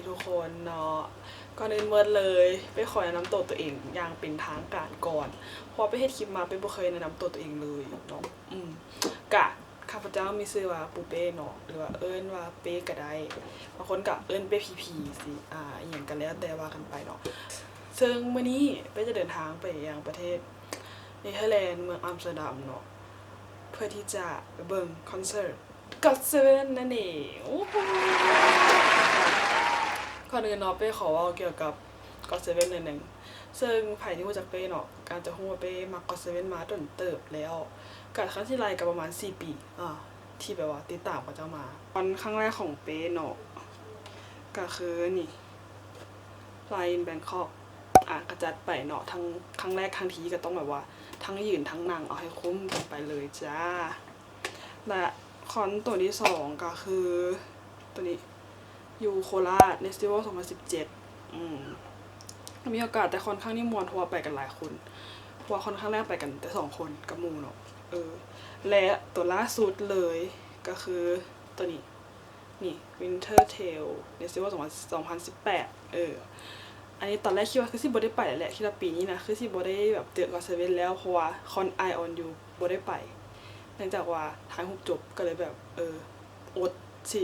ທຸກຄົນເນາະ ກ່ອນອື່ນໝົດເລີຍ ເປ້ຂໍແນະນຳໂຕໂຕເອງຢ່າງເປັນທາງການກ່ອນ ເພາະວ່າເປ້ເຮັດຄລິບມາ ເປ້ບໍ່ເຄີຍແນະນຳໂຕໂຕເອງເລີຍເນາະ. ອືມ ກະ ຂ້າພະເຈົ້າມີຊື່ວ່າປູເປ້ເນາະ ຫຼືວ່າເອີ້ນວ່າເປ້ກະໄດ້ ບາງຄົນກະເອີ້ນເປ້ພີພີ ຊີ້ ອາ ອີ່ຫຍັງກະແລ້ວແຕ່ວ່າກັນໄປເນາະ. ເຊິ່ງມື້ນີ້ເປ້ຈະເດີນທາງໄປຍັງປະເທດເນເທີແລນ ເມືອງອຳສະເຕີດຳເນາະ ເພື່ອທີ່ຈະໄປເບິ່ງຄອນເສີດ ກັອດເຊເວັນນັ້ນເອງ. ກ່ອນອື່ນເນາະ ເປ້ຂໍເວົ້າກ່ຽວກັບກັອດເຊເວັນໜ້ອຍໜຶ່ງ ເຊິ່ງໃຜທີ່ຮູ້ຈັກເປ້ເນາະ ກະຈະຮູ້ວ່າເປ້ມັກກັອດເຊເວັນມາດົນເຕີບແລ້ວ ກະຄັນຊິໄລ່ກະປະມານສີ່ປີ ອາ ທີ່ແບບວ່າຕິດຕາມເຂົາເຈົ້າມາ. ຄອນຄັ້ງແລກຂອງເປ້ເນາະ ກະຄືນີ້ Live in Bangkok ອາ ກະຈັດໄປເນາະ ທັງຄັ້ງແລກທັງທີກະຕ້ອງແບບວ່າ ທັງຢືນທັງນັ່ງ ເອົາໃຫ້ຄຸ້ມກັນໄປເລີຍຈ້າ. ແລະ ຄອນໂຕທີສອງກະຄືໂຕນີ້ ຢູ່ໂຄລາດເຟສຕິວອລສອງພັນສິບເຈັດ ອືມ ມີໂອກາດ ແຕ່ຄອນຄັ້ງນີ້ມ່ວນ ເພາະວ່າໄປກັນຫຼາຍຄົນ ເພາະວ່າຄອນຄັ້ງແລກໄປກັນແຕ່ສອງຄົນກັບໝູ່ເນາະ ເອີ ແລະ ໂຕລ່າສຸດເລີຍກະຄືໂຕນີ້ ນີ້ ວິນເທີເທວເຟສຕິວອລສອງພັນສິບແປດ ເອີ ອັນນີ້ຕອນແລກຄິດວ່າຄືຊິບໍ່ໄດ້ໄປແຫຼະ ຄິດວ່າປີນີ້ນະ ຄືຊິບໍ່ໄດ້ແບບເຈີກັອດເຊເວັນແລ້ວ ເພາະວ່າຄອນ Eye on You ບໍ່ໄດ້ໄປ ເນື່ອງຈາກວ່າຖ່າຍຮູບຈົບ ກະເລີຍແບບ ເອີ ອົດຊິ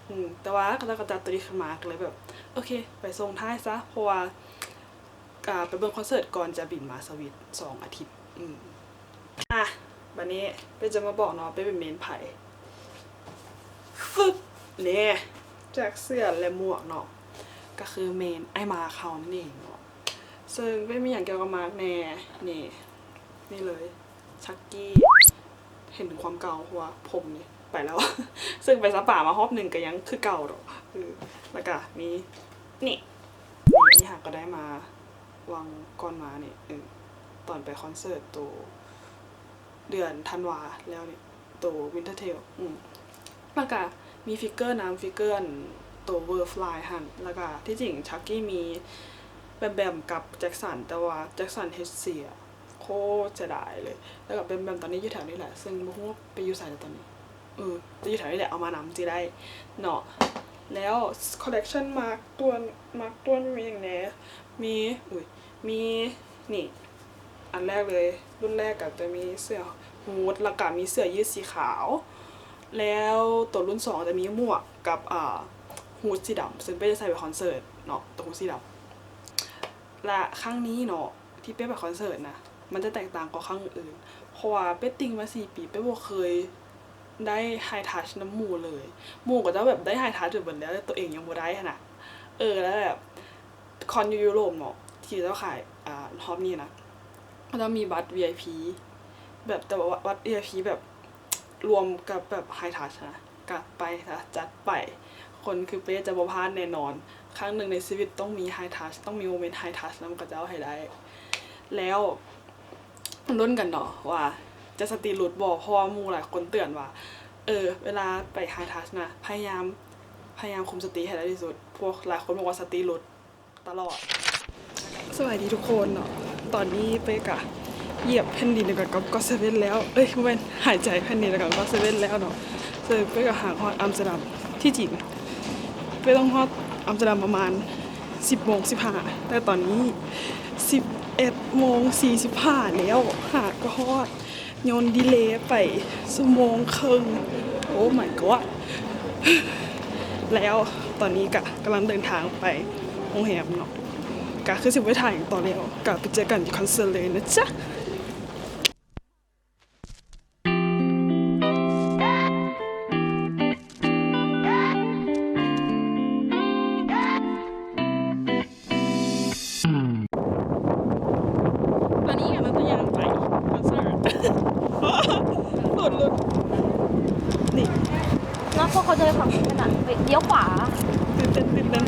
ອືມ ແຕ່ວ່າເຂົາເຈົ້າກະຈັດໂຕນີ້ຂຶ້ນມາ ກະເລີຍແບບ ໂອເຄ ໄປສົ່ງທ້າຍຊະ ເພາະວ່າ ກະໄປເບິ່ງຄອນເສີດກ່ອນຈະບິນມາສະວິດສອງອາທິດ. ອືມ ອາ ບາດນີ້ເປ້ຈະມາບອກເນາະ ເປ້ເປັນເມນໃຜ ຟຶບ ແນ່ ຈາກເສື້ອ ແລະ ໝວກເນາະ ກະຄືເມນອ້າຍມາກເຮົານັ້ນເອງເນາະ. ເຊິ່ງເປ້ມີຫຍັງກ່ຽວກັບມາກແນ່ ນີ້ ນີ້ເລີຍ ຊັກກີ້ ເຫັນເຖິງຄວາມເກົ່າ ເພາະວ່າຜົມນີ້ໄປແລ້ວ ເຊິ່ງໄປສະປາມາຮອບໜຶ່ງກະຍັງຄືເກົ່າດອກ ເອີ ແລ້ວກະມີ ນີ້ ນີ້ຫາກະໄດ້ມາຫວ່າງກ່ອນມານີ້ ເອີ ຕອນໄປຄອນເສີດໂຕເດືອນທັນວາແລ້ວນີ້ ໂຕວິນເທີເທວ ອືມ ແລ້ວກະມີຟິກເກີນຳ ຟິກເກີອັນໂຕເວີຟລາຍຫັ້ນ ແລ້ວກະທີ່ຈິງຊັກກີ້ມີແບມແບມກັບແຈັກສັນ ແຕ່ວ່າແຈັກສັນເຮັດເສຍ ໂຄດເສຍດາຍເລີຍ. ແລ້ວກະແບມແບມຕອນນີ້ຢູ່ແຖວນີ້ແຫຼະ ເຊິ່ງບໍ່ຮູ້ວ່າໄປຢູ່ໃສແລ້ວຕອນນີ້ ເອີ ແຕ່ຢູ່ແຖວນີ້ແຫຼະ ເອົາມານຳຊິໄດ້ເນາະ. ແລ້ວຄອລເລັກຊັນມາກຕວນ ມາກຕວນມີຫຍັງແນ່ ມີ ອຸ້ຍ ມີ ນີ້ ອັນແລກເລີຍ ລຸ້ນແລກກະຈະມີເສື້ອຮູດ ແລ້ວກະມີເສື້ອຢືດສີຂາວ ແລ້ວໂຕລຸ້ນສອງຈະມີໝວກກັບ ອາ ຮູດສີດຳ ເຊິ່ງເປ້ຈະໃສ່ໄປຄອນເສີດເນາະ ໂຕຮູດສີດຳ. ແລະ ຄັ້ງນີ້ເນາະ ທີ່ເປ້ໄປຄອນເສີດນະ ມັນຈະແຕກຕ່າງກວ່າຄັ້ງອື່ນ ເພາະວ່າເປ້ຕິ່ງມາສີ່ປີ ເປ້ບໍ່ເຄີຍໄດ້ໄຮທັດນຳໝູ່ເລີຍ. ໝູ່ເຂົາເຈົ້າແບບໄດ້ໄຮທັດໄປເບິດແລ້ວ ແຕ່ໂຕເອງຍັງບໍ່ໄດ້ຫັ້ນນະ. ເອີ ແລ້ວແບບ ຄອນຢູ່ຢູໂຣບເນາະ ທີ່ເຂົາເຈົ້າຂາຍ ອາ ຮອບນີ້ນະ ເຂົາເຈົ້າມີບັດວີໄອພີ ແບບ ແຕ່ວ່າບັດວີໄອພີແບບ ລວມກັບແບບໄຮທັດນະ ກະໄປຊະ ຈັດໄປ. ຄົນຄືເປ້ຈະບໍ່ພາດແນ່ນອນ ຄັ້ງໜຶ່ງໃນຊີວິດຕ້ອງມີໄຮທັດ ຕ້ອງມີໂມເມັນໄຮທັດນຳເຂົາເຈົ້າໃຫ້ໄດ້. ແລ້ວ ລຸ້ນກັນເນາະວ່າຈະສະຕິຫຼຸດບໍ່ ເພາະວ່າໝູ່ຫຼາຍຄົນເຕືອນວ່າ ເອີ ເວລາໄປໄຮທັດນະ ພະຍາຍາມ ພະຍາຍາມຄຸມສະຕິໃຫ້ໄດ້ທີ່ສຸດ ພວກຫຼາຍຄົນບອກວ່າສະຕິຫຼຸດຕະຫຼອດ. ສະບາຍດີທຸກຄົນເນາະ ຕອນນີ້ເປ້ກະຢຽບແຜ່ນດິນດຽວກັນກັບກັອດເຊເວັນແລ້ວ ເອີຍ ບໍ່ແມ່ນ ຫາຍໃຈແຜ່ນດິນດຽວກັນກັບກັອດເຊເວັນແລ້ວເນາະ. ເຊິ່ງເປ້ກະຫາກຮອດອຳສະເຕີດຳ ທີ່ຈິງເປ້ຕ້ອງຮອດອຳສະເຕີດຳປະມານສິບໂມງສິບຫ້າ ແຕ່ຕອນນີ້ສິບເອັດໂມງສີ່ສິບຫ້າແລ້ວ ຫາກະຮອດ ຍົນດີເລໄປຊົ່ວໂມງເຄິ່ງ. Oh my god ແລ້ວຕອນນີ້ກະກຳລັງເດີນທາງໄປໂຮງແຮມເນາະ ກະຄືຊິບໍ່ໄດ້ຖ່າຍຫຍັງຕໍ່ແລ້ວ ກະໄປເຈີກັນຢູ່ຄອນເສີດເລີຍນະຈ໊ະ. ຕອນນີ້ກຳລັງຈະຍ່າງໄປຄອນເສີດ ໂດດລົດ ນີ້ ແລ້ວພວກເຂົາຈະໄດ້ຄວາມຄິດຂະໜາດ ເອີຍ ລ້ຽວຂວາ ຕື່ນເຕັ້ນ ຕື່ນເຕັ້ນ.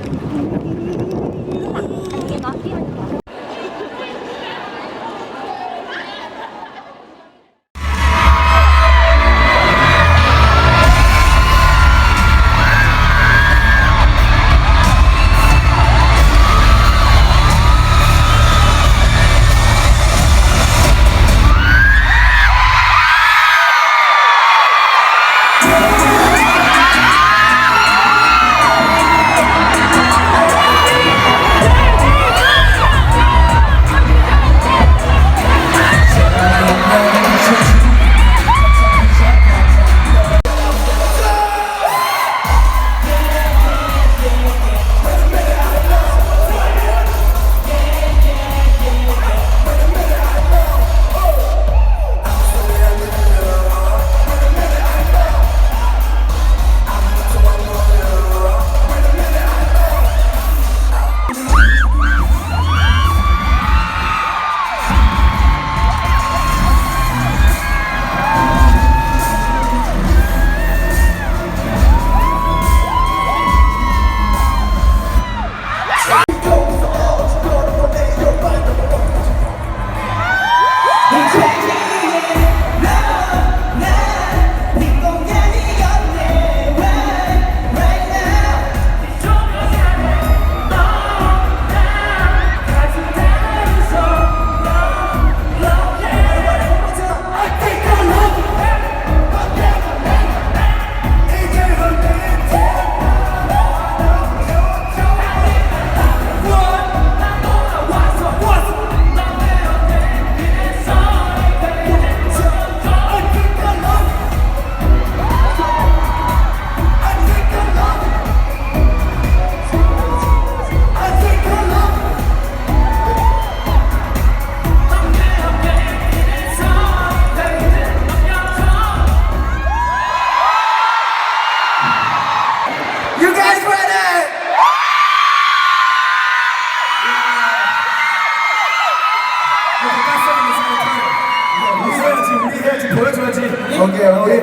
우리 해야지, 보여줘야지. 오케이, 우리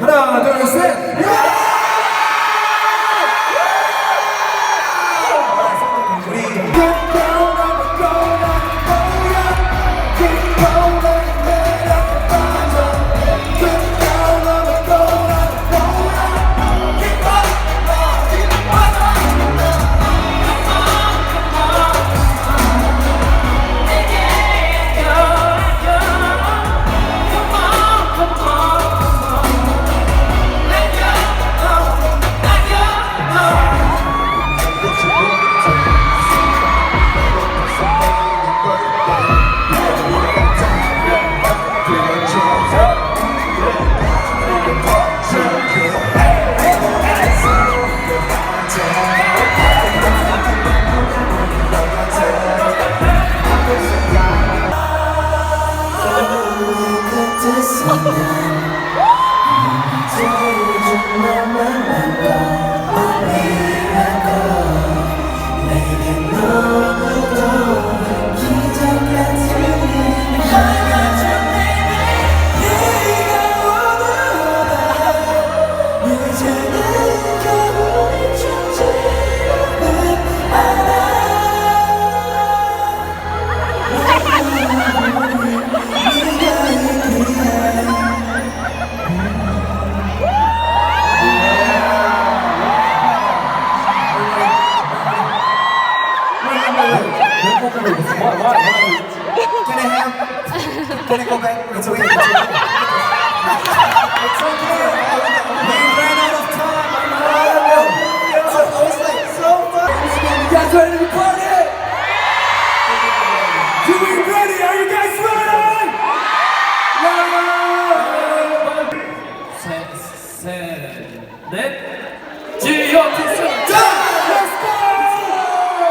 하나, 둘, 셋. 야! Can I have, can I go back? It's okay. It's okay. We ran out of time. I know. I was like, so much. You guys ready to party? Do we ready? Are you guys ready? 셋, 셋, 넷. 지오티씨. Let's go!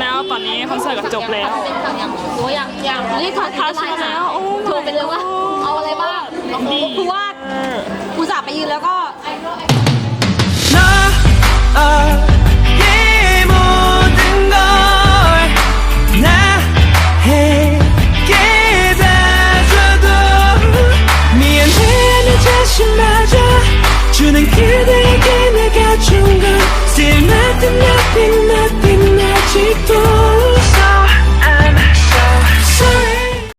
Now ຕອນນີ້ຄອນເສີດກໍຈົບແລ້ວ. ໂອ້ ຍັງ ຍັງ ຍັງ ນີ້ທັກທາຍແລ້ວ. ໂອ້ ໂທໄປເລີຍວ່າເອົາອະໄລບ້າງ. ຄືວ່າອຸດສ່າໄປຢືນແລ້ວກໍ